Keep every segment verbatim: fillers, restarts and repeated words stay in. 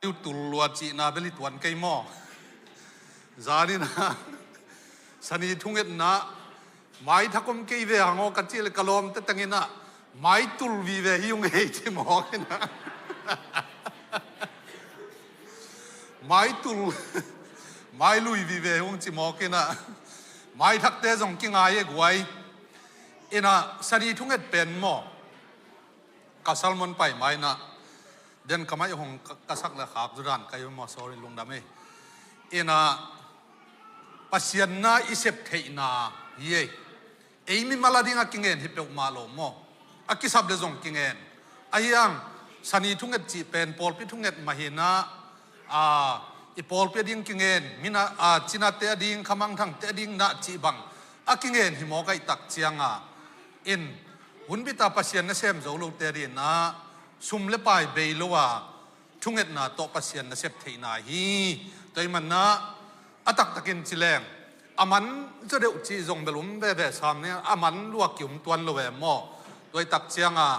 Tul lua cihna bel hi tuan kei maw? Zanin ah sani thungetna mai thak om kei ve hang aw ka cih le ka lawmte tengin ah mai tul vive hi ung ei ci mawk in ah. Mai tul, mai lui vive hi ung ci mawk in ah. Mai thakte zong kingai e guai. In ah sani thunget pen maw? Ka sermon pai ma in ah, den ka mai hong ka, ka sak le khak zu dan ka hi maw, sorry, lungdam ei. In ah, Pasian na i sep theihna hi ei. Ei mimal a ding a kingen hi peuhmah lo maw? A kisap le zong kingen. Ahi hang, sani thunget cih pen pawlpi thunget mah hi in ah, a, i pawlpi a ding kingen, mina, a, cinate a ding, khamangthangte a ding na cih bang a kingen hi mawk ahih tak ciang a, in, hunbit a Pasian nasem zo lote ading in ah sum le pai bei lo a thungetna tawh Pasian nasep theihna hi. Tua ahih manin ah a taktakin ci leng, a man zaw deuh cih zong bel om veve sam ni, a man lua ki-um tuan lo e maw? Tua ahih tak ciang a,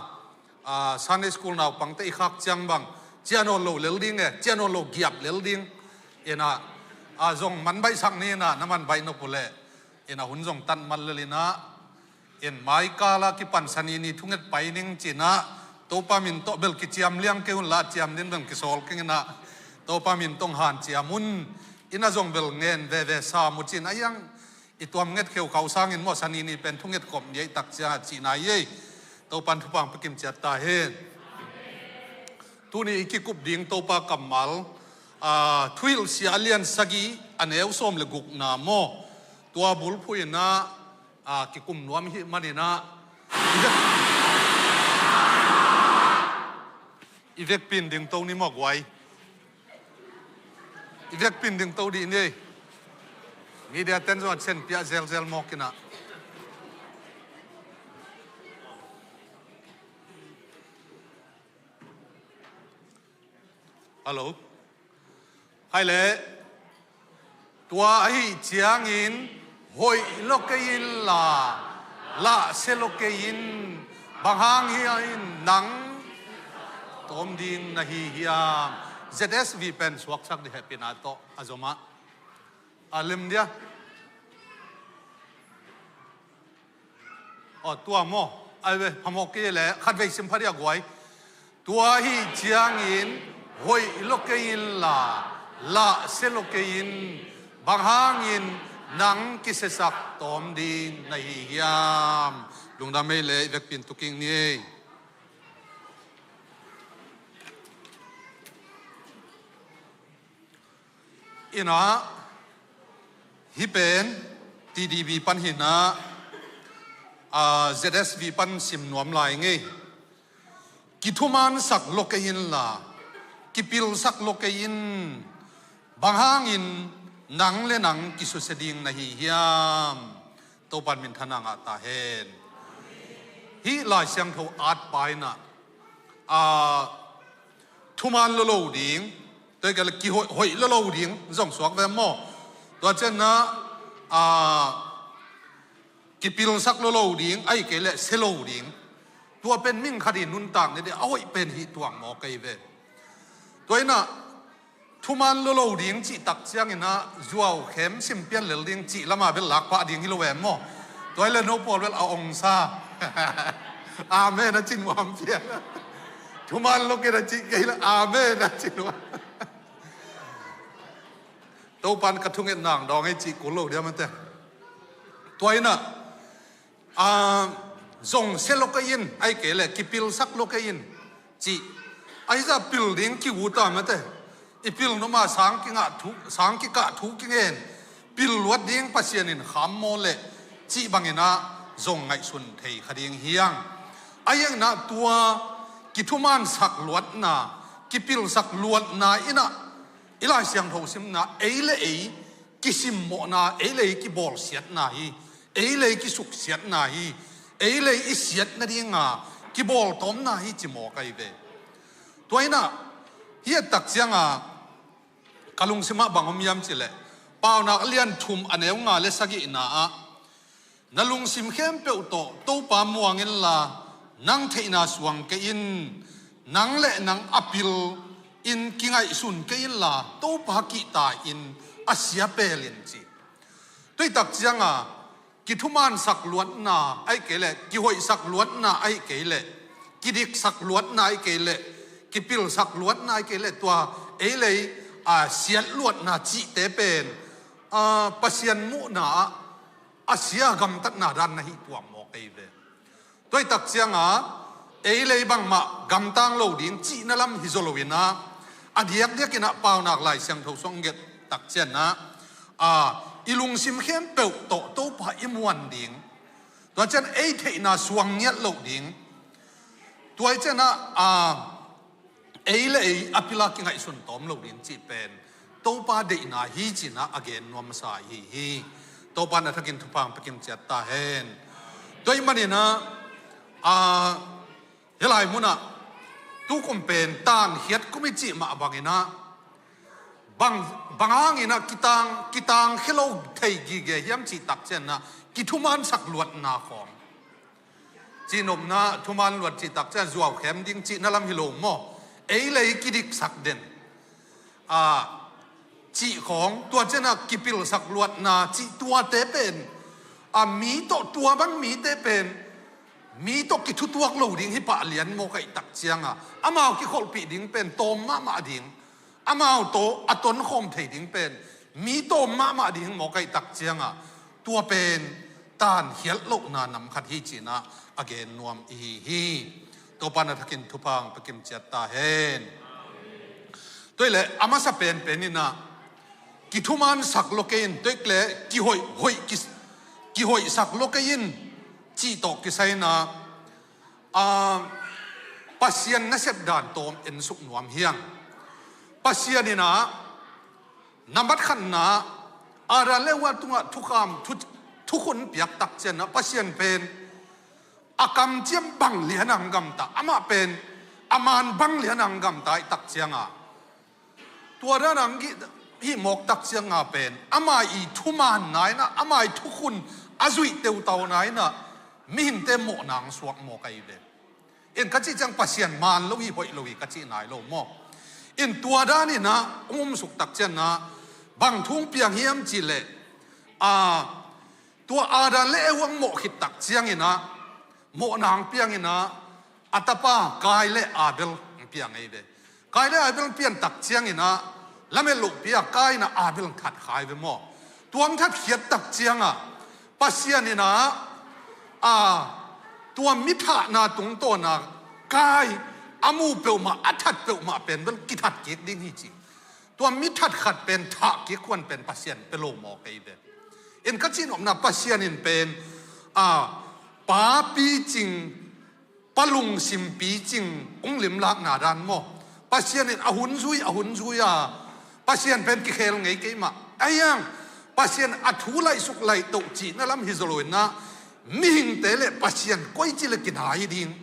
a, Sunday school naupangte i khak ciang bang, ciah nawn lo lel ding e, ciah nawn lo giap lel ding. In ah, a, zong man baihsak ni in ah, na man baih nop uh leh. In ah, hun zong tan mal lel in ah, in mai kal a kipan sani ni thunget pai ning ci in ah, Topa min tawh bel kiciam liang kei un la, ciam ding bel kisawl keng in ah, Topa min tawh hanciam un. In ah, zong bel ngen veve sam uh ci in ah, ahi hang i tuam nget kheukhau sangin maw, sani ni pen thunget kop ni ahih tak ciang a cihna hi ei. Topa'n thupha hong pia kim ciat ta hen. Tuni i kikup ding Topa kammal, a, Thuhilhsia a lian sagih, a neu sawm le gukna maw? Tua bulphuh in ah, a, kikum nuam i hih manin ah, i vek, i vekpi in dingto ni maw guai? I vekpi in dingto dih ni. Media ten zong a cen piah zelzel mawk in ah. Hello. Hai le. Tua ahih ciangin hoih lo kei inla, lahsia lo kei in. Bang hang hiam in nang tawm ding na hi hiam? Z S V pen suaksak dih hehpihna tawh a zom ah. A lem dia. Aw, tua maw? Ai ve, phamawh kei le, khatvei sim pha dia guai. Tua ahih ciangin hoih lo kei inla, lahsia lo kei in. Bang hangin nang kisiasak tawm ding na hi hiam? Lungdam ei le, i vekpi in tu kik ni ei. In ah, hih pen T D B pan hi in ah, a, Z S V pan sim nuam lai ing ei. Kithumansak lo kei inla, kipilsak lo kei in. Bang hangin nang le nang kisusia ding na hi hiam? Topa'n minthanna ngah ta hen. Hih Lai Siangtho atpa in ah, a, thuman lo lo ding, tua ahih kei leh kihoih, hoih lo lo ding zong suak ve maw? Tua ciangin ah, a, kipilsak lo lo ding, ahih kei leh sia lo ding. Tua pen mi khat in nuntak ni dih, a hoih pen hih tuang maw kei ve. Tua in ah, thuman lo lo ding cih tak ciangin ah, zuau khem sim pian lel ding cih lam ah bel lak pah ding hi lo ve maw? Tua hi leh no pawl bel a ong sa. Amen a ci nuam pian. Thuman lo kei na cih kei leh amen a ci nuam. Topa'n ka thungetna dawng ei cih kul lo diam a te. Tua in ah, a, zong sia lo kei in, ahih kei leh kipilsak lo kei in, cih. Ahi zah pil ding ki-ut a mate. I pil nop ma sang kingah thu, sang kikah thu kingen. Pil luat ding Pasian in kham maw leh, cih bangin ah zong ngaihsun thei kha ding hi hang. Ahi hangin ah tua kithumansak luatna, kipilsak luatna in ah, i Lai Siangtho simna, ei le ei kisimmawhna, ei le ei kibawlsiatna hi. Ei le ei kisuksiatna hi. Ei le ei i siat nading a kibawltawmna hi ci mawk ahi ve. Tua in ah, hih a tak ciang a ka lungsim ah bang om hiam cih leh, Paunak a lian thum a neu nga le sagihna ah, na lungsim khempeuh tawh Topa muang inla, nang theihna suang kei in. Nang le nang a pil in kingaihsun kei inla, Topa kihta-in a sia pelin ci. Tuitak cianga kithumansak luatna ahi kei leh, kihoihsak luatna ahi kei leh, kidiksak luatna ahi kei leh, kipilsak luatna ahi kei leh, tua ei lei a siat luatna cihte pen a Pasian muhna ah a sia gamtatna dan na hi tuak maw kei ve. Tuaitak cianga ei lei bangmah gamtang lo ding cihna lam hi zaw loinah, a diakdiakinah Paunak Lai Siangtho song get takcianah, a, i lungsim khempeuh tawh Topa i muan ding. Tua cian ei theihna suang ngiat loh ding. Tuai cianah, a, ei le ei a pila kingaihsun tawm lo ding cih pen Topa deihna hi cinah a gen nuamsa hi hi. Topa na thakin thupha hong pia kim ciat ta hen. Tua ih maninah, a, hi lai munah tukum pen tankhiat kum i cih mah banginah bang, bang hanginah kitang, kitang khia lo thei gige hiam cih takcianah kithumansak luatna khawng. Cihnopna thuman luat cih takcian zuaukhem ding cihna lam hi lo maw? Ei lei kidiksak den, a, cih khawng, tua cianah kipilsak luatna cih tuate pen, a, mi tawh tua bang mite pen mi tawh kithutuak lo ding hi pah lian maw kaih takcianga amau kikholhpih ding pen tawm mahmah ding. Amau tawh a tonkhawm thei ding pen mi tawm mahmah ding maw kaih takcianga tua pen tankhiat lohna nam khat hi cinah a gen nuam i hi hi. Topa na thakin thupha hong pia kim ciat ta hen. Tuai le a masa penpen inah kithumansak lo kei in, tuai le kihoih, hoih ki, kihoihsak lo kei in cih tawh kisai inah, a, Pasian nasep dan tawm ensuk nuam hiang. Pasian inah nambat khatna Adam le Eva tungah thukham, thu, thukhun piak takcianah Pasian pen a kamciam bang lianang gamta, amah pen a man bang lianang gamta ih takcianga tua danang hih mawk takcianga pen ama i thumanna inah, ama i thukhun a zuih teutauna inah mihingte mawhnang suak maw kaih ve. In ka cih ciang Pasian man lo hi, hoih lo hi ka cih nai lo maw? In tua daninah hong umsuk takcianah bang thu hong piang hiam cih leh, a, tua Adam le Eva hong mawh khit takcianginah mawhnang pianginah a tapa Kain le Abel hong piang ei ve. Kain le Abel hong pian takcianginah lamet lohpi a Kain a Abel hong thatkhai ve maw? Tua hong thatkhiat takcianga Pasian inah, a, tua mi thahna tungtawna Kain a mu peuhmah, a that peuhmah pen bel kithat kik ding hi ci. Tua mi that khat pen thah kik huan pen Pasian pe lo maw kei ve. In ka cihnopna Pasian in pen, a, pa picing, pa lungsim picing hong limlakna dan maw? Pasian in a hun zui, a hun zui a, Pasian pen kikhel ngei kei mah. Ahi hang Pasian a thu laihsuk laihtoh cihna lam hi zaw loinah mihingte le Pasian koici le kinai ding,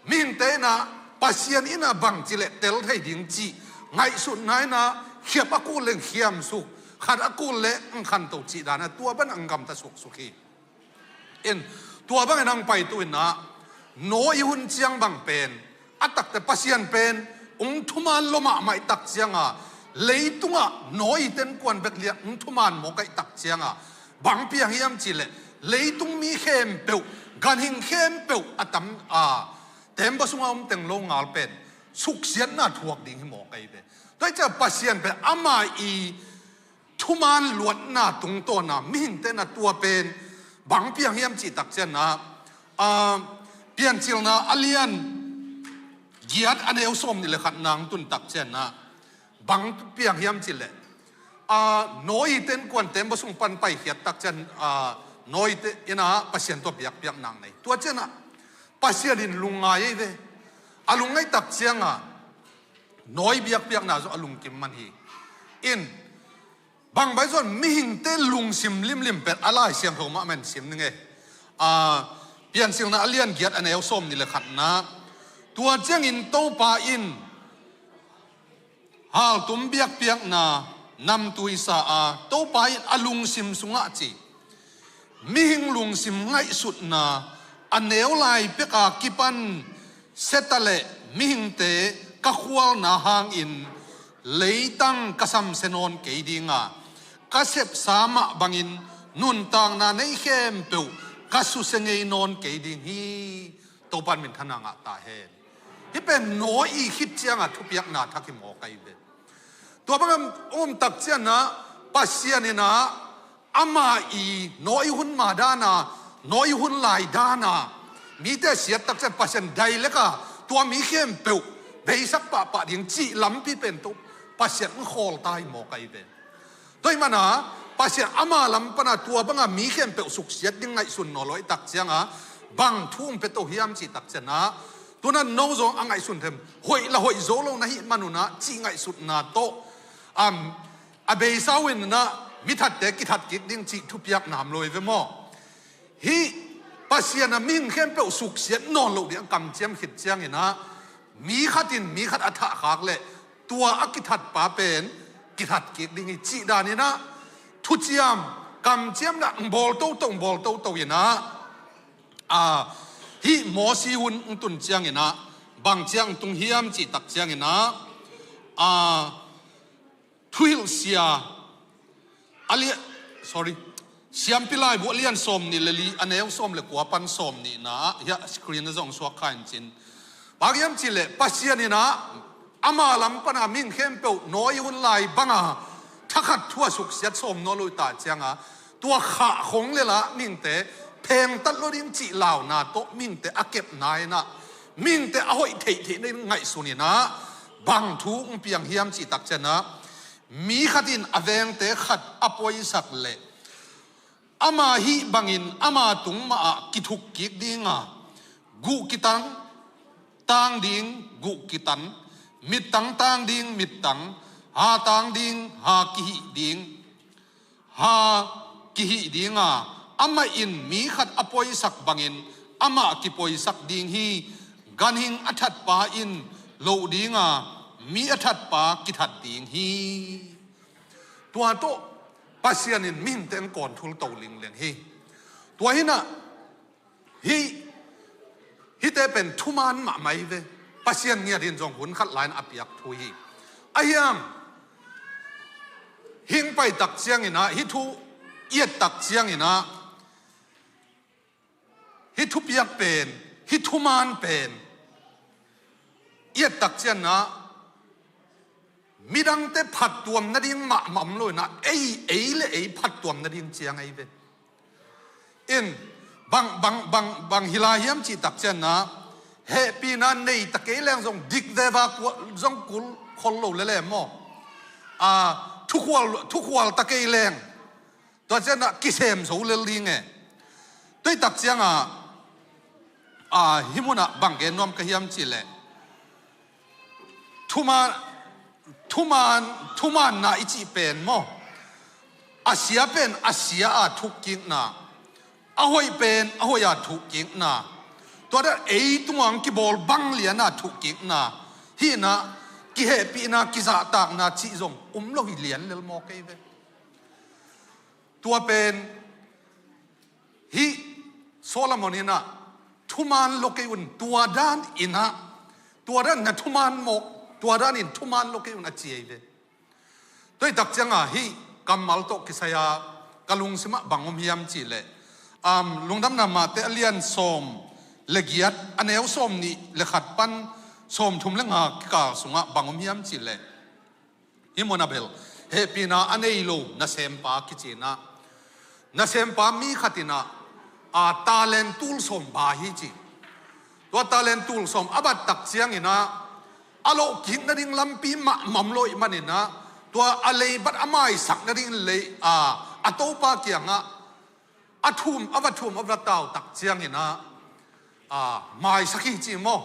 mihingte inah Pasian inah bangci le tel thei ding cih ngaihsutna inah khiap a kul le khiamsuk, khat a kul le ang khanto cih danah tua ban ang gamta suksuk hi. In tua bangin ang pai tu inah Noah i hun ciang bang pen a takte Pasian pen hong thuman lo mahmah i takcianga leitungah Noah i tenkuan bek liah hong thuman mawk a i takcianga bang piang hiam cih leh leitung mi khempeuh, ganhing khempeuh a tam a tembaw sungah om teng lo ngal pen suksiatna thuak ding hi mawk a i ve. Tua hi ciah Pasian pen ama i thuman luatna tungtawna mihingte na tua pen bang piang hiam cih takcianah, a, Piancilna a lian giat a neu sawm nih le khat nang tun takcianah bang piang hiam cih leh, a, Noah i tenkuan tembaw sung pan paikhiat takcian, a, Noah i te inah Pasian tua biakpiak nang nei. Tua cianah Pasian in lungngai ei ve. A lungngai takcianga Noah i biakpiakna zong a lungkim man hi. In bang bai zuan mihingte lungsim limlim pen a Lai Siangtho mahmah in sim ning e. A, Piancilna a lian giat a neu sawm nih le khatna. Tua ciangin Topa in haltum biakpiakna namtui sa a, Topa in a lungsim sungah ci, mihing lungsim ngaihsutna a neu lai peka kipan siata le mihingte Ka khualna hangin leitang ka samsia nawn kei ding a, ka sepsa mah bangin nuntakna nei khempeuh ka susia ngei nawn kei ding hi. Topa'n minthanna ngah ta hen. Hih pen Noah i khit cianga thupiakna thak hi mawk ahi ve. Tua bangah om tak ciangah Pasian in ah ama i Noah i hun ma dana, Noah i hun lai dana mite siat tak ciang Pasian dailek a tua mi khempeuh beisak pahpah ding cih lampi pen tu Pasian in khawl ta hi mawk ahi ve. Tua hi mana Pasian ama lam pana tua banga mi khempeuh suksiat ding ngaihsun nawn lo i tak cianga bang thu ong pia to hiam cih tak ciangah tuna no zong a ngaihsun them hoih la hoih zo lo na hih manunah cih ngaihsutna tawh a beisa uh in ah mithatte kithat kik ding cih thupiak nam lo i ve maw? Hih Pasian a mihing khempeuh suksiat nawn loh ding a kamciam khit cianginah mi khat in mi khat a thahkhak leh tua a kithatpa pen kithat kik ding hi cih daninah thuciam kamciamna bawl toto bawl toto inah a hih Mosi hun ong tun cianginah bang ciang tung hiam cih tak cianginah a thuhilhsia a lian, sorry, Siampi Laibu a lian sawm nih le li a neu sawm le kua pan sawm nihna ah hiah screen a zong suak kha in cin. Bang hiam cih leh Pasian inah ama lam pana mihing khempeuh Noah i hun lai banga thakhat thu a suksiat sawm nawn lo i tak cianga tua khah khong le lah mihingte phengtat lo ding cih launa tawh mihingte a kepna inah mihingte a hoih theihtheihna in ngaihsun inah bang thu ong piang hiam cih tak cianah mi khat in a vengte khat a poisak leh ama hih bangin ama tung mahah kithuk kik dinga guh kitang tang ding guh kitan mittang tang ding mittang ha tang ding ha kihih ding ha kihih dinga amah in mi khat a poisak bangin amah kipoisak ding hi. Ganhing a thatpa in loh dinga mi a thatpa kithat ding hi. Tua tawh Pasian in mihingte in kawnthul to lingleng hi. Tua hinah hih hihte pen thuman mahmah hi ve. Pasian ngiat in zong hun khat lai-in a piak thu hi. Ahiam hing pai tak cianginah hih thu i et tak cianginah hih thupiak pen hih thuman pen i et tak cianginah midangte phattuam nading mahmah om lo inah ei ei le ei phattuam nading ciang ahi ve. In bang bang bang bang hi lai hiam cih tak cianginah hehpihna nei ta kei leng zong dik veva zong kul khol lo lele maw? A thukhual thukhual ta kei leng tua cianginah kisem zo lel ding e. Tua i tak ciangah a hih munah bang gen nuam ka hiam cih leh thuman thuman thumanna i cih pen maw? A sia pen a sia a thukkikna a hoih pen a hoih a thukkikna tua dan ei tungang kibawl bang liana thukkikna hinah kihehpihna kizahtakna cih zong um lo hi lian lel maw kei ve. Tua pen hih Solomon inah thuman lo kei un tua dan inah tua dan na thuman mawk tua dan in thuman lo kei un a ci ahi ve. Tua i tak cianga hih kammal tawh kisai-a ka lungsimah bang om hiam cih leh um, lungdamna mahte a lian sawm le giat a neu sawm nih le khat pan sawm thum le nga kikal sungah bang om hiam cih leh hih munah bel hehpihna a nei lo nasempa kicinah nasempa mi khatinah a talent tul sawm ba hi ci. Tua talent tul sawm a bat tak cianginah a lohkik nading lampi mahmah om lo ih maninah tua a leibat a maisak nading lei a a topa kiangah a thum a va thum a va tau tak cianginah a maisak hi ci maw?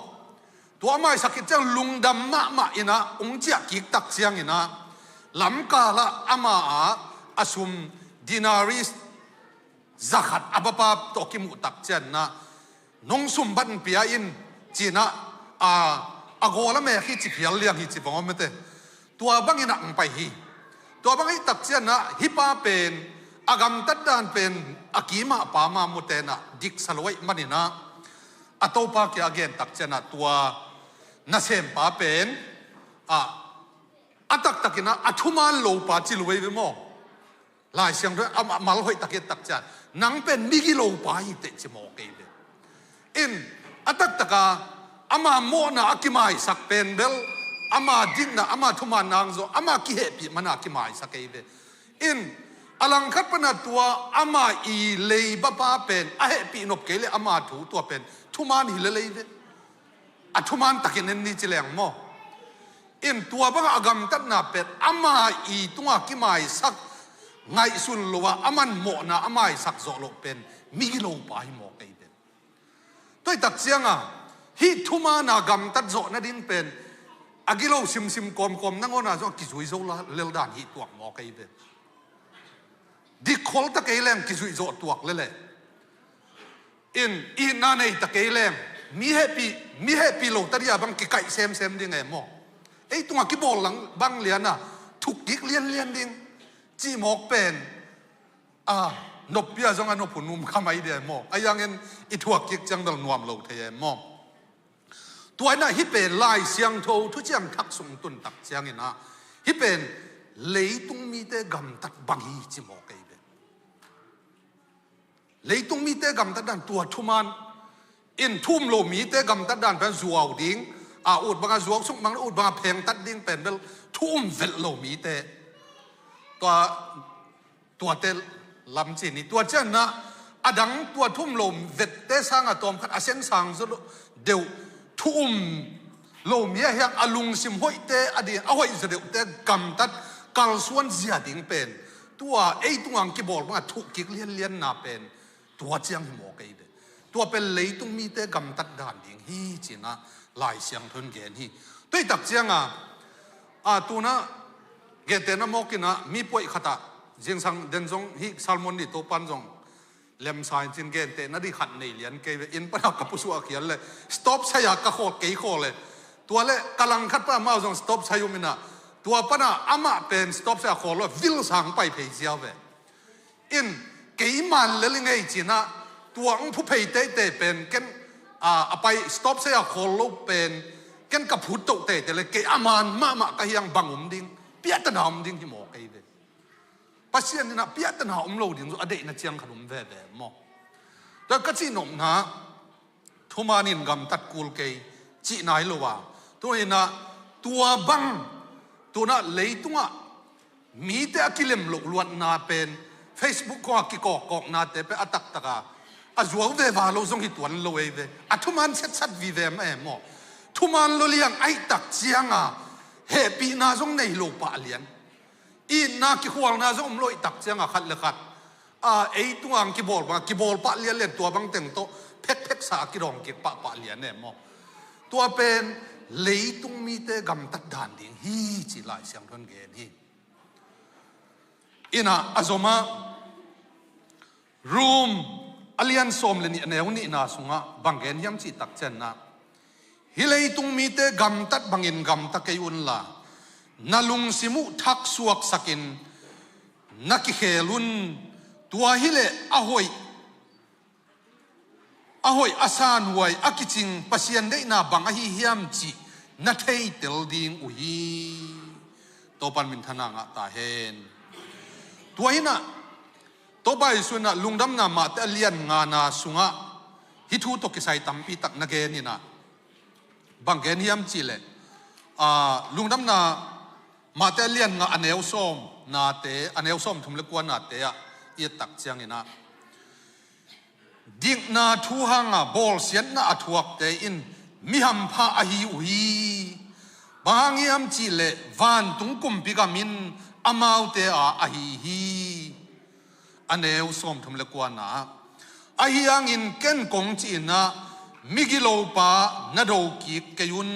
Tua a maisak hi ciang lungdam mahmah inah ung ciah kik tak cianginah lamkalah ama ah a sum denarii zakhat a bapa tawh kimuh tak cianginah nong sumbat pia in cinah a a gawl a mek hi ci phial liang hi ci vong om mete. Tua bangin a ang pai hi. Tua bang hi tak cianah hih pa pen a gamtat dan pen a kimah pa ma mutenah diksa lo aih maninah a topa kia a gen tak cianah tua nasempa pen, a, a taktakin a, a thuman lopa ci lo ei ve maw? Lai Siangtho in a, a mal hoih tak hi tak ciang, nang pen migilopa hi teh ci mawk ei ve. In, a taktaka ama mawhna a kimaisak pen bel, ama dikna, ama thuman nang zaw, ama kihehpih mana a kimaisak ei ve. In, a langkhat pana tua ama i leibapa pen a hehpih nop kei le ama thu tua pen thuman hi lel ei ve. A thuman takin en ni ci leng maw? In, tua banga a gamtatna pen ama i tunga kimaisak ngaihsun lo a, aman mawhna a maisak zawh loh pen migilopa hi mawk ei pen. Tua hi tak cianga hih thumana gamtat zawh nading pen a gilo simsim kawmkawm nangawna zong a kizui zo la-, lel dan hih tuak mawk ei pen. Dikkhol ta kei leng kizuih zawh tuak lele. In, itna nei ta kei leng, mi hehpih, mi hehpih lo ta dia bang kikaih semsem ding e maw? Ei tunga kibawl lang bang liana thuk kik lianlian ding cih mawk pen, a, noppi a zong a nop hun um kha mai dia maw? A yangin i thuak kik ciang bel nuam lo thei e maw? Tua inah hih pen Lai Siangtho thuciam thak sung tun tak cianginah hih pen leitung mite gamtat bang hi ci mawk ei ve. Leitung mite gamtat dan tua thuman in, thu um lo mite gamtat dan pen zuau ding, a, ut banga zuau suk mang, ut banga phengtat ding pen bel thu um velh lo mite. Tua, tuate lam ci ni. Tua cianah a dang tua thu um lo vette sanga tawmkhat a sensang zaw deuh thu um lo mi a hiang a lungsim hoihte a ding a hoih zaw deuhte gamtat kalsuan zia ding pen tua ei tungang kibawl banga thuh kik lianlianna pen tua ciang hi mawk ei ve. Tua pen leitung mite gamtat dan ding hi cinah Lai Siangtho in gen hi. Tua hi tak cianga, a, tunah gentehna mawkinah mi puaih khatah zingsang den zong hih sermon ni Topan zong lemsa in cin gentehna di khat nei lian kei ve. Inn pana ka pusuah khial le stop sai-a ka khawl kei khawl le, tua le ka langkhat pana mau zong stop sai um inah tua pana amah pen stop sai-a khawl lo a vilsang pai phei ziau ve. In, kei man lel i ngei cinah tua ang phuphei teitei pen ken, a, a pai stop sai-a khawl lo pen ken ka phut toh teitei le kei a man mahmah ka hiang bang um ding, piahtana um ding hi mawk ei ve. Pasian inah piahtana um lo ding zaw a deihna ciang khat um veve maw? Tua ka cihnopna thumanin gamtat kul kei cih nai lo a, tuinah tua bang tunah leitungah mite a kilem loh luatna pen Facebook khawngah kikawkkawknate pen a taktaka a zuau veva lo zong hi tuan lo ei ve. A thuman setsat vive mah e maw? Thuman lo liang aih tak cianga hehpihna zong nei lo pah lian, itna kikhualna zong um lo ih tak cianga khat le khat, a, ei tungang kibawl banga kibawl pah lianlian tua bang teng tawh phekpheksa a kidawng kik pahpah lian e maw? Tua pen leitung mite gamtat dan ding hi ci Lai Siangtho in gen hi. Inah a zomah Rom a lian sawm le nih a neu nihna sungah bang gen hiam cih tak cianah, hih leitung mite gamtat bangin gamta kei unla na lungsim uh thaksuaksakin na kikhel un. Tua hileh a hoih, a hoih a sanhuai a kicing Pasian deihna bang ahi hiam cih na theitel ding uh hi. Topan minthanna ngah ta hen. Tua hinah Topa Jesu inah lungdamna Mate a lian ngana sungah hih thu tawh kisai tampi tak na gen inah bang gen hiam cihleh, a, lungdamna Mate a lian nga a neu sawm nate, a neu sawm thum le kua nate ah i et tak cianginah dikna thu hanga bawlsiatna a thuakte in mi hampha ahi uh hi. Bang hang hiam cihleh vantung kumpi gam in amaute a ahi hi. A neu sawmthum le kuana ah, ahi hangin ken kong ci-inah migilopa na dokik kei un.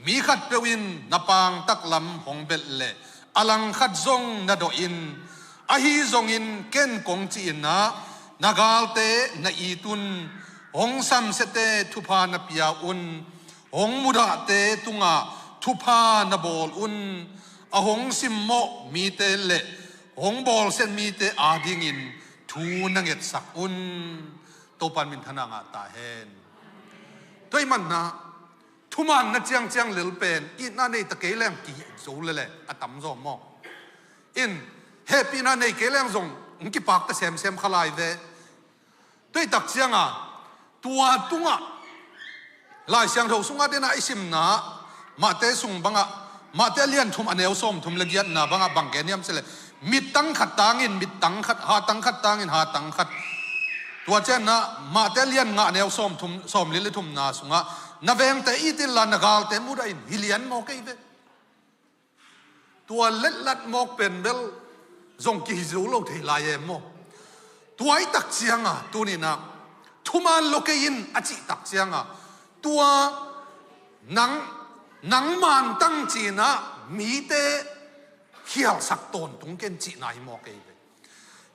Mi khatpeuh in na pangtak lam hong belh leh a langkhat zong na dawh in. Ahi zongin ken kong ci-inah na galte na it un. Hong samsiate thupha na pia un. Hong mudahte tungah thupha na bawl un. A hong simmawh mite le hong bawlsiat mite adingin thu na ngetsak un. Topan minthanna ngah ta hen. Tua ahih manah Thumaanna ciangciang lel pen itna nei ta kei leng kihih zo lele a tamzaw maw? In hehpihna nei kei leng zong hong kipakta semsem kha lai ve. Tua ahih tak cianga tua tungah Lai Siangtho sungah dena i simna Mate sung bangah, Mate a lian thum a neu sawmthum le giatna bangah bang gen hiam cih leh, mittang khat tangin mittang khat, hatang khat tangin hatang khat. Tua cianna Mate a lian nga a neu sawmthum, sawmli le thumna sungah, na vengte it inla na galte mudah in, hi lian maw kei ve. Tua letlat mawk pen bel zong kihi zo lo thei lai e maw? Tua ahih tak cianga tuninah thumaan lo kei in a cih tak cianga, tua nang, nang maantang cinah mite khialsak tawntung ken cihna hi maw kei ve.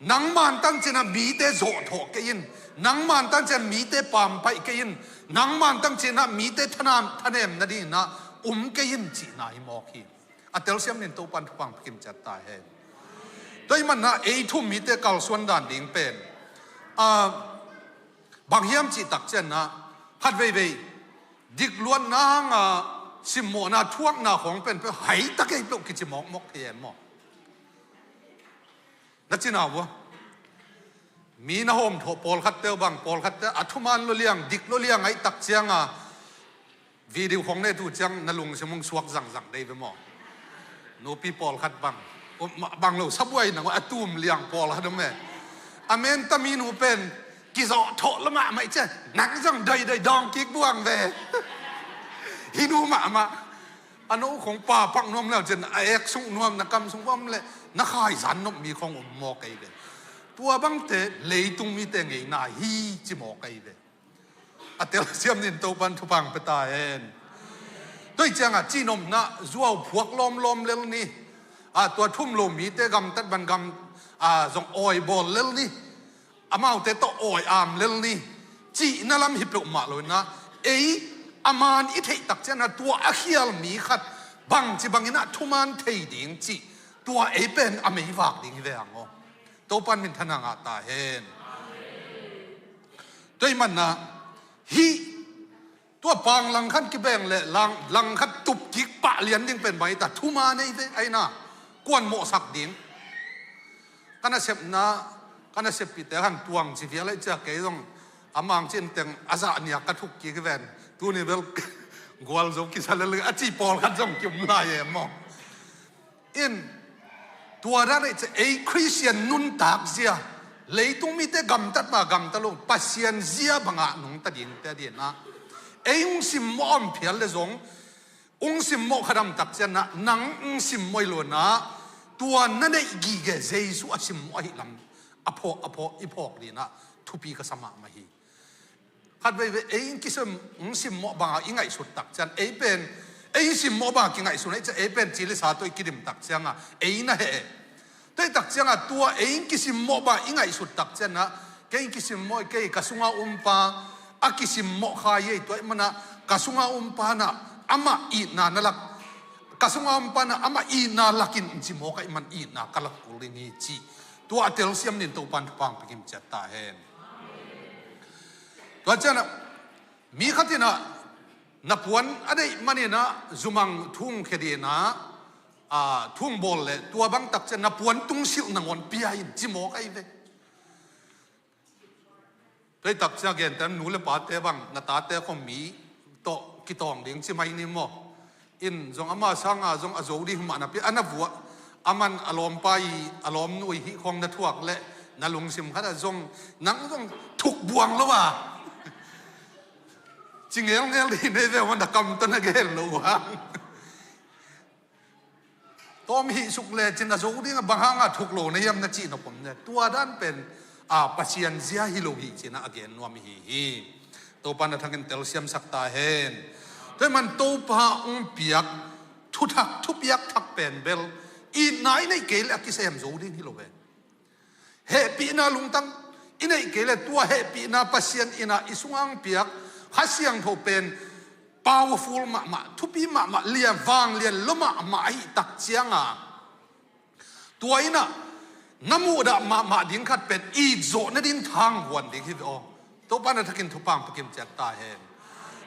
Nang maantang cinah mite zawhthawh kei in, nang maantang cinah mite pampaih kei in, nang maantang cinah mite thanam, thanem nadinginah um kei in cihna hi mawk hi. A telsiam nin Topan thupha pia kim ciat ta hen. Tua ahih manah ei thu-um mite kalsuan dan ding pen, a, bang hiam cih tak cianna, khat veivei dikluatna hanga simmawhna thuakna khawng pen peuh hai ta kei peuh kici mawkmawk thei e maw? Na cina vua. Mi na hawmthawh pawlkhatte uh bang, pawlkhatte a thumaan lo liang, dik lo liang ahih tak cianga video khawng ne tu ciang na lungsim hong suak zangzang dei ve maw? Nupi pawlkhat bang, um, bang lo sabuai nang a tum liang pawlkhat um e. A menta minu pen kizawhthawh lo mahmah i cia, nang zong doidoi dawng kik buang ve. Hi nu mahmah. A no khong pa pak nuam leu cin a ek sung nuam na kam sung bawm le na khai zan nop mi khong um maw kei ve. Tua bangte leitung mite ngeina hi ci maw kei ve. A telsiam nin Topan thupha pia ta hen. Tua ahih cianga cihnopna zuau phuak lawmlawm lel ni. A tua thu-um lo mite gamtat ban gam, a, zong awi bawl lel ni. Amaute tawh awi am lel ni cihna lam hi peuhmah lo inah, ei a maan i theih tak cianah tua a khial mi khat bangci banginah thumaan thei ding cih tua ei pen a meivak ding hi ve ang aw. Topan minthanna ngah ta hen. Tua ahih manah hih tua pang langkhat kibeng le lang, langkhat tupkik pah lian ding pen bang hi ta, thumaan ei ve, aina kuan mawhsak ding. Ka nasepna, ka naseppihte han tuang ci vial aih ciak kei zong a mangcin teng a zah niak ka thuk kik hi ven. Tuni bel gualzo kisa lel a ci pawlkhat zong kium lai e maw? In tua dan ei cia ei Khristian nuntak zia, leitung mite gamtat ma gamta lo Pasian zia bangah nungta dingte dinah ei hong simmawh om phial le zong hong simmawh kha dam tak cianah nang hong simmawh i luanah tua na neih gige Jesu a simmawh ahi lam a phawk, a phawk, i phawk dinah thupi ka sa mahmah hi. Khat veivei ei in kisim, in simmawh banga i ngaihsut tak cian ei pen, ei in simmawh banga kingaihsun ei cian ei pen ci le sa tawh i kidim tak cianga ei na heh e. Tua ahih tak cianga tua ei in kisimmawh banga i ngaihsut tak ciana kei in kisimmawh kei ka sunga umpa a kisimmawh kha ei tua ahih mana ka sunga umpa na amah itna na lak, ka sunga umpa na amah itna lakin in ci mawk ahih man itna ka lak kul ding hi ci. Tua a telsiam nin Topan thupha pia kim ciat ta hen. Tua cianah mi khatinah na puan a deih maninah zumang thung khedinah, a, thung bawl le tua bang tak cian na puan tungsilh nangawn pia in ci mawk ahi ve. Tua ahih tak cian genten nu le pate bang na tate khong mi tawh kitawng ding ci mai ni maw? In zong ama sanga zong a zo ding mah napi a na vuah a man a lawmpa i a lawmnu i hih khong na thuak le na lungsim khatah zong nang zong thuk buang lo a ci ngelngel dih nei ve uh a na kam tawh na gen lo uh hang. Tawm hih suk lecin a zo ding a bang hanga thuk lo na hiam na cih na pom ne tua dan pen a Pasian zia hi lo hi cinah a gen nuam hi hi. Topa na thangin telsiamsak ta hen. Tua ahih man Topa hong piak thuthak, thupiak thak pen bel itna i neih kei le a kisem zo ding hi lo ve. Hehpihna lungtang i neih kei le tua hehpihna Pasian innah i sungah hong piak Kha Siangtho pen powerful mahmah, thupi mahmah, lian, vanglian lo mahmah ahi tak cianga tua innah na muhdah mahmah ding khat pen itzawh nading thang huan ding hi ve aw. Topa na thakin thupha pia kim ciat ta hen.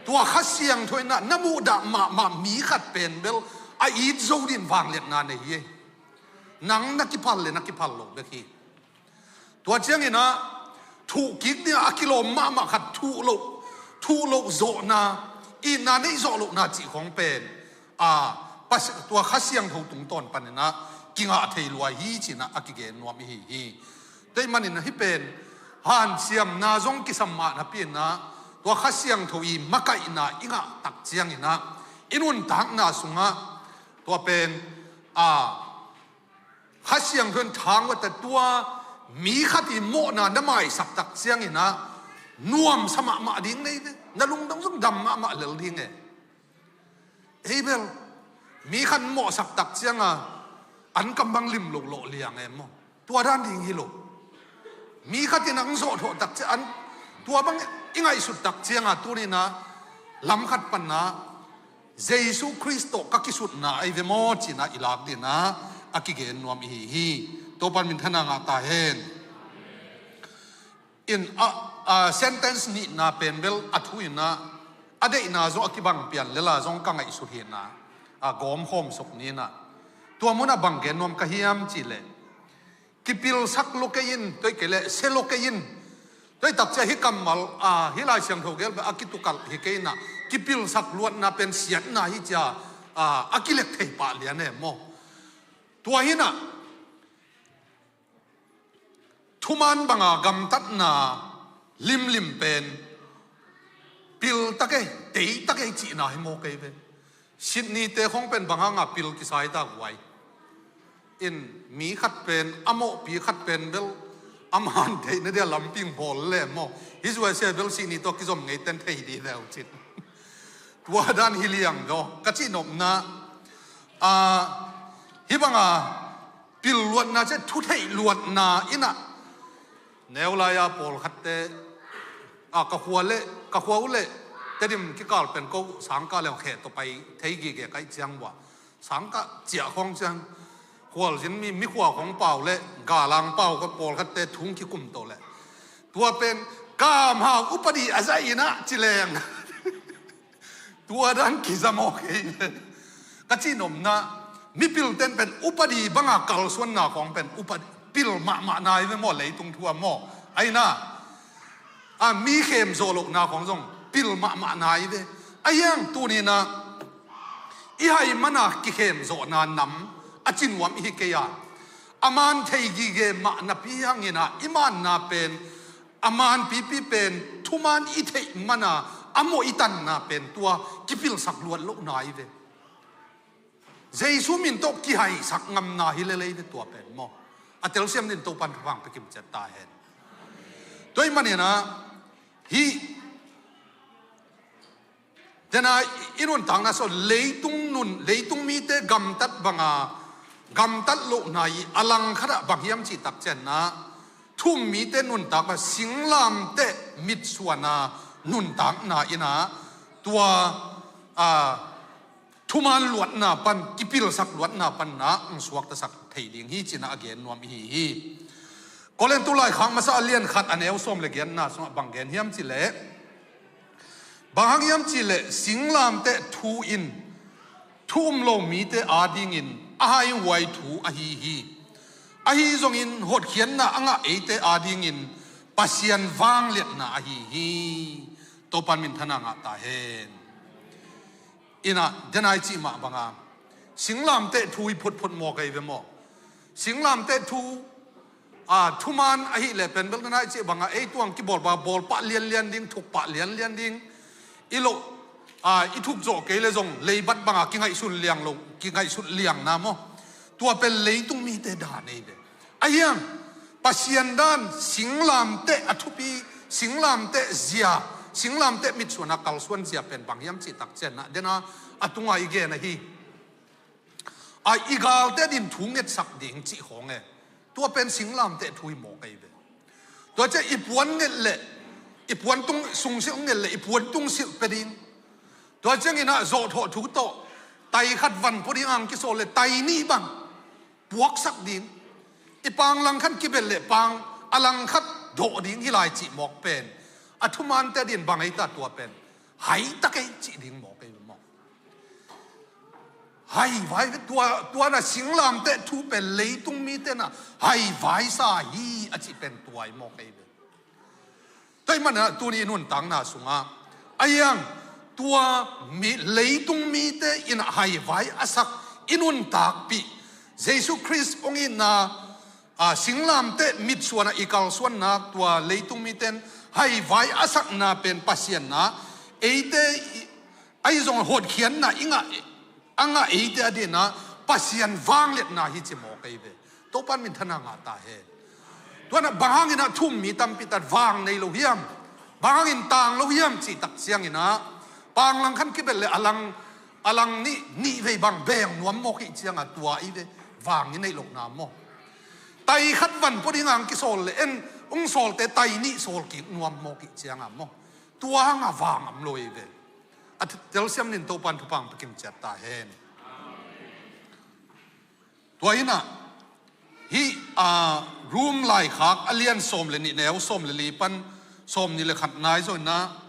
Tua Kha Siangtho in ah na muhdah mahmah mi khat pen bel a it zo ding vangliatna nei hi. Nang na kiphal le na kiphal lo bek hi. Tua ciangin ah thuh kik dingah a kilawm mahmah khat thuh loh, thuh loh zawhna, itna neih zawh lohna cih khawng pen, a, pas-, tua Kha Siangtho tungtawn panin ah kingah thei lua hi ci-in ah a kigen nuam i hi hi. Tua ahih manin ah hih pen hanciamna zong kisam mah napi-in ah tua Kha Siangtho i makaihna i ngah tak ciangin ah i nuntakna sungah tua pen, a, Kha Siangtho in thang vat a, tua mi khat i mawhna na maisak tak ciangin ah nuamsa mahmah ding nei ve. Na lungdam zong dam mahmah lel ding e. Ei bel mi khat mawhsak tak cianga an kam bang lim lo lawh liang e maw? Tua dan ding hi lo. Mi khat in ang zawhthawh tak ciang an, tua bang i ngaihsut tak cianga tuni-in ah lam khat panna Jesu Khrist tawh ka kisutna ahi ve maw ci-in ah i lak dingin ah a kigen nuam i hi hi. Topan minthanna ngah ta hen. In a, a, sentence nihna pen bel a thu in ah a deihna zong a kibang pian lela zong ka ngaihsut hi-in ah, a, gawm khawm suk ni-in ah. Tua munah bang gen nuam ka hiam cih leh, kipilsak lo kei in, tua hi kei leh sia lo kei in. Tua hi tak ciang hih kammal, a, hih Lai Siangtho gel bel a kitukalh hi kei in ah, kipilsak luatna pen siatna hi ci-a, a, a kilek thei pah lian e maw? Tua hi-in ah thuman banga gamtatna limlim pen pil ta kei, tei ta kei cihna hi maw kei ve. Sydney te khawng pen bang hanga pil kisai ta guai. In mi khat pen, a mawhpi khat pen bel a man theihna dia lamping bawl le maw? Hih zuai sia bel Sydney tawh kizom ngei ten thei dih ve uh cin. Tua dan hi liang daw ka cihnopna, a, hih banga pil luatna ciah, thu theih luatna in ah, neu lai-a pawlkhatte, a, ka khua le, ka khua uh le Tedim kikal pen ko sangkah le khe tawh pai thei gige ka hih ciang uh ah, sangkah ciah khawng ciang khualzin mi, mi khua khawng pau le galang pau ka pawlkhatte thung kikum to le, tua pen kamhau upadi a zaih in ah ci leng. Tua dan kiza maw kei ve. Ka cihnopna, mipil ten pen upadi banga kalsuanna khawng pen upadi, pil mahmah nai ve maw, leitung thu ah maw? Aina, a, mi khem zawh lohna khawng zong pil mahmah nai ve. A hiang tuni-in ah i hai mana kikhem zawhna nam a ci nuam i hi kei a. A man thei gige mah napi hangin ah i manna pen, a manpipi pen thuman i theih mana a mawh i tanna pen tua kipilsak luat loh nai ve. Jesu min tawh kihaisak ngamna hi lel ei ve tua pen maw? A telsiam dingin Topan thupha pia kimciat ta hen. Tua ahih manin ah hih Dena i nuntakna sung leitung nun, leitung mite gamtat banga, gamtat lohna i a langkhatah bang hiam cih tak ciangin ah, thu-um mite nuntak bang singlamteh mitsuana nuntakna in ah, tua, a, thuman luatna pan, kipilsak luatna pan na ang suaktasak thei ding hi ci-in ah a gen nuam i hi hi. Korintu laikhak masa a lian khat a neu sawm le giatna sungah bang gen hiam cih leh, bang hang hiam cih leh singlamteh thu in thu-um lo mite adingin a haihuai thu ahi hi. Ahi zongin hotkhiatna a ngah eite adingin Pasian vangliatna ahi hi. Topan minthanna ngah ta hen. In ah, dena i cih mah banga singlamteh thu hi phutphut maw kei ve maw? Singlamteh thu, a, thuman ahih leh pen bel dena i cih banga ei tuang kibawl banga bawl pah lianlian ding, thuk pah lianlian ding. I loh, a, i thuk zawh kei leh zong leibat banga kingaihsun liang lo, kingaihsun liangna maw? Tua pen leitung mite dan ei ve. A hiang, Pasian dan, singlamteh a thupi, singlamteh zia, singlamteh mitsuana kalsuan zia pen bang hiam cih tak ciangin ah, dena a tunga i gen ahi. A, i galte din thu ngetsak ding cih khawng e. Tua pen singlamteh thu hi maw kei ve. Tua ciang i puan nget leh, i puan tung sungsilh nget leh, i puan tungsilh pia ding. Tua ciangin ah zawhthawh thu tawh, tai khat van pua ding ang kisawl leh, tai nih bang puaksak ding. I pang langkhat kibel leh pang a langkhat dawh ding hi lai cih mawk pen. A thumante din bang ei ta tua pen. Hai tak ei cih ding mawk ei ve maw? Haivai ve, tua, tua na singlamteh thu pen leitung mite na haivai sa hi a cih pen tua i mawk ei ve. Tua i mana tuni i nuntakna sungah a hiang tua mi, leitung mite in haivai a sak i nuntakpih Jesu Khrist hong itna, a, singlamteh mitsuana i kalsuanna tua leitung miten haivai a sakna pen Pasian na eite i, ahi zong hotkhiatna i ngah, a ngah eite a dina Pasian vangliatna hi ci mawk ei ve. Topan minthana ngah ta hen. Tuana bang hangina thum mi tampi tat vang nei lo hiam? Bang hangin tang lo hiam cih tak ciangina panglang khan kibel le a lang, a lang nih, nih vei bang beng nuam mawk ih cianga tua i ve vang i neih lohna maw? Tai khat van pua ding ang kisawl le en ung sawlte tai nih sawl kik nuam mawk ih cianga maw? Tua hanga vang am lo i ve. A telsiam nin Topan thupang pekim ciat ta hen. Tua ina hih, a, Rom laikhak a lian sawm le nih neu sawm le li pan sawm nih le khat nai zawina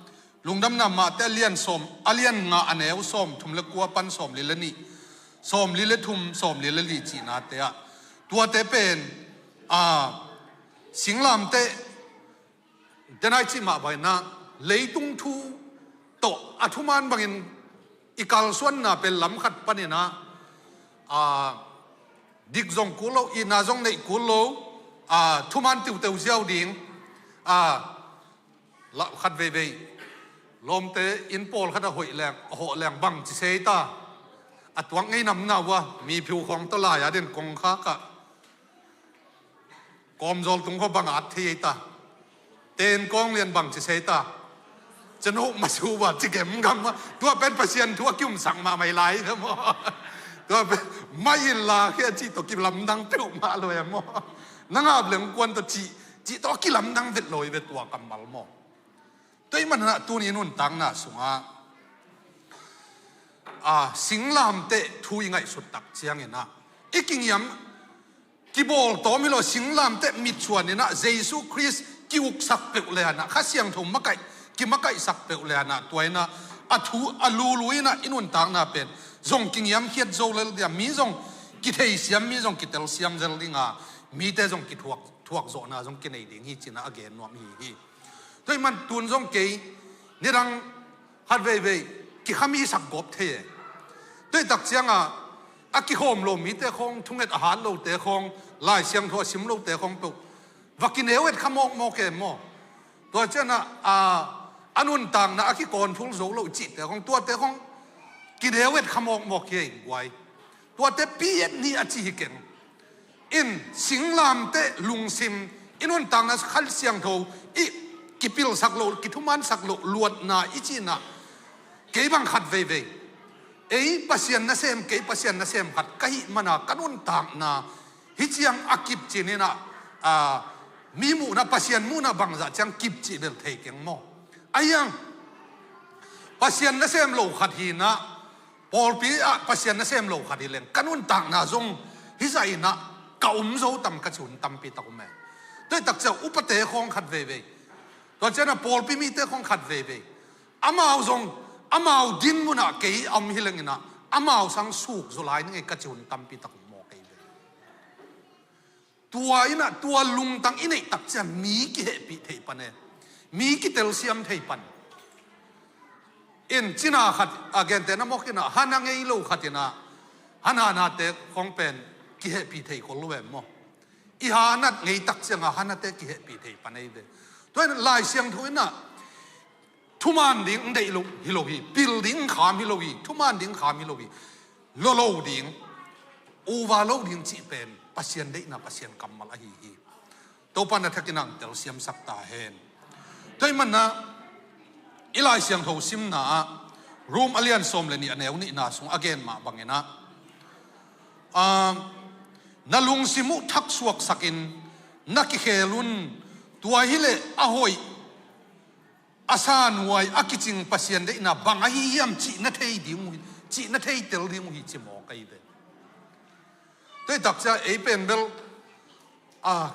Lungdamna Mate a lian sawm, a lian nga a neu sawm thum le kua pan sawm li le nih, sawm li le thum, sawm li le li cihnate ah tuate pen, a, singlamteh denai cih mah baina leitung thu tawh a thuman bangin i kalsuanna pen lam khat panina, a, dik zong kul lo, itna zong neih kul lo, a, thuman tiuteu ziau ding, a, la, khat veivei lawmte inn pawlkhat a hoih leng, a hawh leng bang ci sei ta. A tuak ngei namna ua mi phiu khawng tawh lai a den kong kha kah kawmzawl tung khaw bang a at thei ei ta. Ten kawng lian bang ci sei ta. Cano masu ua ci gemgam a tua pen Pasian thu a kiumsak mahmah i lai ka maw? Tua pen mah in la khia cih tawh kilamdang peuhmah lo e maw? Na ngap leng kuan tawh cih, cih tawh a kilamdang vet lo i ve tua kammal maw? Tua i manah tuni nuntakna sungah, a, singlamteh thu i ngaihsut tak cianginah i kingiam kibawl tawm hi lo, singlamteh mitsuaninah Jesu Khrist kiuksak peuh le anah Kha Siangtho makaih, kimakaihsak peuh le anah tua inah a thu a lulu inah i nuntakna pen zong kingiamkhiat zo lel dia, mi zong kitheisiam, mi zong kitelsiam zel dinga, mite zong kithuak, thuakzawhna zong kinei ding hi cinah a gen nuam hi hi. Tua i man tun zong kei nidang khat veivei kikhami sak gawp thei e. Tua i tak cianga a kikhawm lo mite khawng, thunget a hat lote khawng, Lai Siangtho a sim lote khawng peuh va kineu et kha mawkmawk e maw? Tua cianah, a, a nuntakna a kikawnthul zo lo cihte khawng, tuate khawng kineu et kha mawkmawk hi ei guai. Tuate pi et ni a ci hi keng. In singlamteh lungsim i nuntakna Kha Siangtho i kipilsak loh, kithumansak loh luatna i cinah kei bang khat veivei ei Pasian nasem, kei Pasian nasem khat ka hih mana ka nuntakna hi ciang a kipcin inah, a, mi muhna, Pasian muhna bangzah ciang kipcih bel thei keng maw? A hiang Pasian nasem lo khat hinah pawlpi ah Pasian nasem lo khat hi leng ka nuntakna zong hizah inah ka um zo tam ka ci hun tampi tak um e. Tua i tak ciah upate khawng khat veivei, tua cianah pawlpi mite khawng khat veivei, amau zong amau din munah kei a um hi lenginah amau sang suk zaw lai ning ei ka ci hun tampi tak um maw kei ve. Tua inah tua lungtang i neih tak ciang mi kihehpih thei pan e. Mi kitelsiam thei pan. In cina khat a gente na mawk inah hana ngei lo khat inah hana nate khawng pen kihehpih thei khol lo em maw? I hanat ngei tak cianga hanate kihehpih thei pan ei ve. Tua inah Lai Siangtho inah thuman ding deih lo hi lo hi, pil ding kham hi lo hi, thuman ding kham hi lo hi, lolo ding, uva lo ding cih pen Pasian deihna, Pasian kammal ahi hi. Topa na thakin ang telsiamsak ta hen. Tua i manah i Lai Siangtho simna ah Rom a lian sawm le nih a neu nihna sung a gen mah banginah, a, na lungsim uh thaksuaksakin na kikhel un, tua hileh a hoih a sa nuai a kicing Pasian deihna bang ahi hiam cih na thei ding uh hi, cih na thei tel ding uh hi ci mawk ahi ve. Tua i tak ciah ei pen bel, a,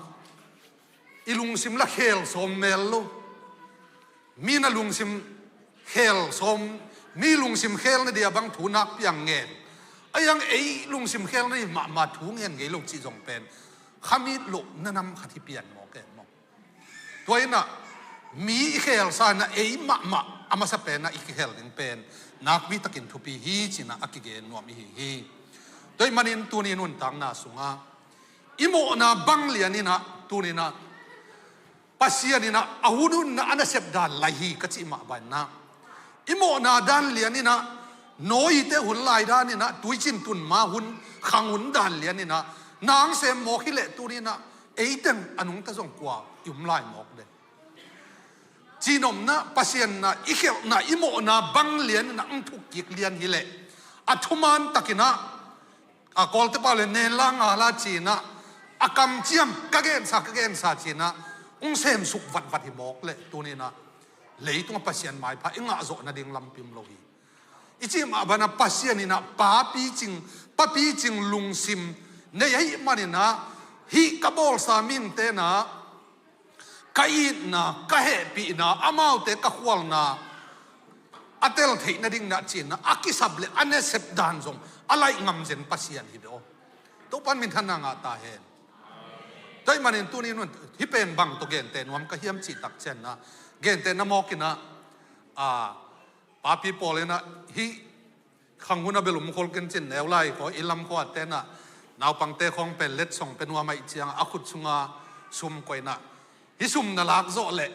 i lungsim la khel sawm mel lo. Mi na lungsim khel sawm, mi lungsim khelna dia bang thu nakpi a ngen. A hiang ei lungsim khelna dia mahmah thu ngen ngei lo cih zong pen khamit lohna nam khat hi pian maw, ken maw? Tua inah mi i khelsa inah ei mahmah a masa penah i kikhel ding pen nakpi takin thupi hi cinah a kigen nuam i hi hi. Tua ih manin tuni nuntakna sungah i mawhna bang lian inah tuninah Pasian inah a hunhunna a nasep dan lai hi ka cih mah banah i mawhna dan lian inah Noah te hun lai dan inah tuicin tun ma hun khang hun dan lian inah nang sem mawk hi leh tuninah eiteng a nungta zong kua i um lai mawk de. Cinomna Pasian na i khelhna i mawhna bang lian inah ang thuk kik lian hi leh a thuman takinah a Kawlte pau le nen la nga la cinah a kamciam ka gensa ka gensa cinah ung semsuk vatvat hi mawk leh tuninah leitungah Pasian maipha i ngahzawh nading lampi um lo hi. I cih mah banah Pasian inah pa picing, pa picing lungsim nei ahih maninah hih ka bawlsa mihingte inah ka itna, ka hehpihna, amaute ka khualna a tel theih nading inah cinah a kisap le a nasep dan zong a laih ngamzen Pasian hi ve aw. Topan minthanna ngah ta hen. Tua ih manin tuni nun hih pen bang tawh gente nuam ka hiam cih takcianah gente na mawkinah a papi pawl inah hih khang hun a bel um khol ken cin neu lai khaw i lam khua tenah naupangte khawng pen letsong pe nuam ahih ciangah a khut sunga sum koinah hih sum na lak zawh leh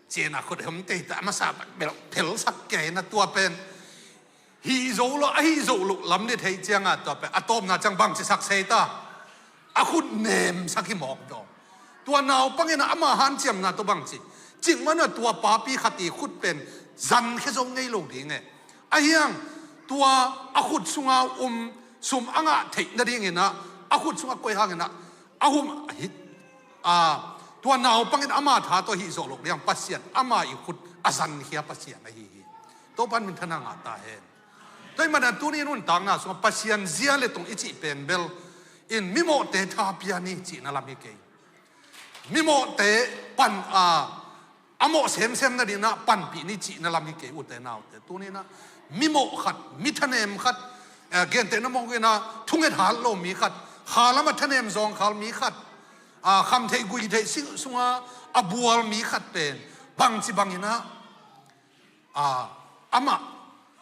cinah khut hom teita a masa bel phelsak kei inah tua pen hih zo lo a hih zo lo lam ni theih ciangah tua pen a tawpna ciang bangci sak sei ta. A khut nemsak hi mawk daw. Tua naupang inah ama hanciamna tawh bangci cik manah tua papi khat i khut pen zankhia zo ngei lo ding e. A hiang tua a khut sunga um sum a ngah theih nadinginah a khut sungah koih hanginah a hum a hit a tua naupangin ama tha tawh hih zawh lo ding Pasian ama i khut a zankhia Pasian ahi hi. Topan minthanna ngah ta hen. Tua ih manan tuni nuntakna sungah Pasian zia le tung i cih pen bel in mimawhte tha pia ni cihna lam hi kei. Mimawhte pan a a mawh semsem nadinah panpih ni cihna lam hi kei ute naute. Tuninah mimawh khat, mi thanem khat, eh, gente na mawkinah thunget hat lo mi khat, khalam a thanem zawngkhal mi khat, a khamtheih guitheih sing sunga a bual mi khat pen bangci banginah a amah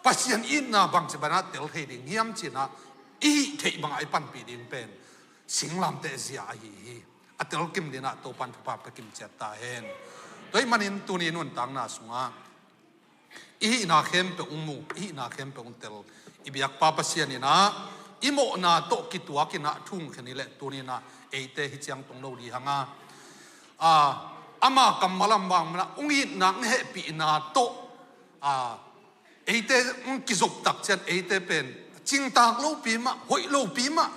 Pasian itna bangci banah tel thei ding hiam cinah i hih theih bangah i panpih ding pen singlamteh zia ahi hi. A telkim dinah Topan thupha pia kimciat ta hen. Tua ih manin tuni nuntakna sungah i hihna khempeuh ung mu, i hihna khempeuh ung tel. I biakpa Pasian inah i mawhna tawh kituak inah thungkhen hi leh tuninah eite hi ciang tung lo di hanga a ama kammal a mangmana ung itna ung hehpihna tawh a eite ung kizop takcian eite pen cingtak lopi mah hoih lopi mah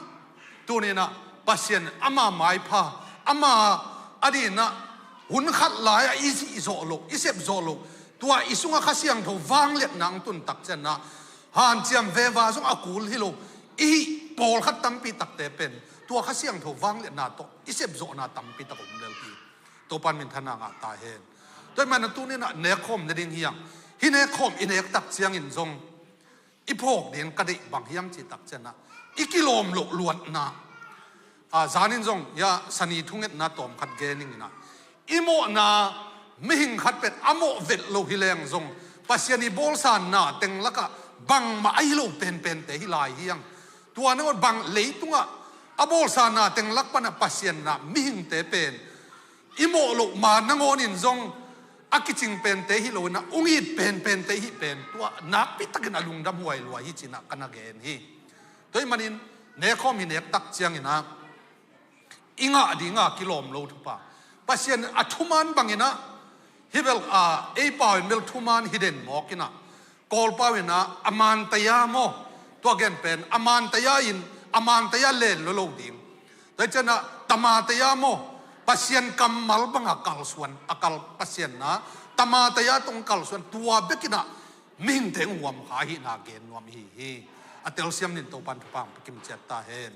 tuninah Pasian ama maipha ama a dinah hun khat lai-ah i zih zawh loh i sep zawh loh tua i sungah Kha Siangtho vangliatna ung tun takcianah hanciam veva zong a kul hi lo i hih pawlkhat tampi takte pen tua Kha Siangtho vangliatna tawh i sep zawhna tampi tak om lel hi. Topan minthanna ngah ta hen. Tua ih manin tuninah nekkhawm nading hiang hih nekkhawm i nek tak ciangin zong i phawk ding ka deih bang hiam cih takcianah i kilawm loh luatna a zanin zong ia sani thungetna tawmkhat geninginah i mawhna mihing khat pen a mawh vet lo hi leng zong Pasian i bawlsa na teng lakah bangmah ahi lo penpente hi lai hiang. Tua nangawn bang leitungah a bawlsa na teng lak panah Pasian na mihingte pen i mawh loh ma nangawnin zong a kicing pente hi loinah ung it penpente hih pen tua nakpi takin a lungdam huai lua hi cinah ka na gen hi. Tua ih manin nekkhawm hi nek tak cianginah i ngah dinga kilawm lo thupha Pasian a thuman banginah hih bel a ei pau in bel thuman hi den mawkinah Kawlpau inah a mantaya maw tua gen pen a mantaya in a mantaya len lo lo ding. Tua ih cianah tamataya maw Pasian kammal banga kalsuan a kal Pasian na tamataya tong kalsuan tua bekinah mihingte ung huam kha hihna gen nuam hi hi. A telsiam nin Topan thupha pia kimciat ta hen.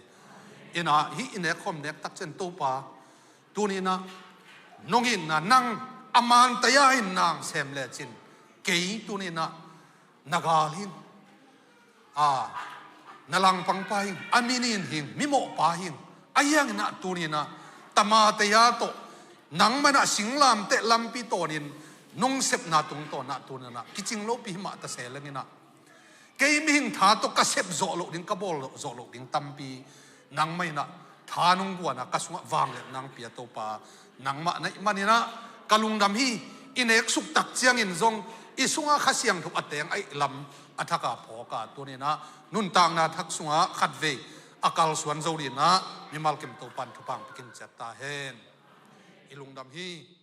Inah hih i nekkhawm nek tak cian Topa tuninah nong itna nang a mantaya in nang sem lecin kei tuninah Na gal hing. A, na langpangpa hing, a minin hing, mimawhpa hing. A hianginah tuninah tamateia tawh nangmah inah singlamteh lampi tawnin nong sepna tungtawnah tuninah kicing lopi himah tase lenginah kei mihing tha tawh ka sep zawh loh ding, ka bawl zawh loh ding tampi nangmah inah tha nong guanah ka sungah vangliatna nang pia Topa, nangmah na hih maninah ka lungdam hi. I nek suktak ciangin zong i sungah Kha Siangtho a teng a ih lam a thaka phawka tuninah nuntakna thak sungah khatvei a kalsuan zo dinah mimal kim Topan thupha pikin ciat ta hen. I lungdam hi.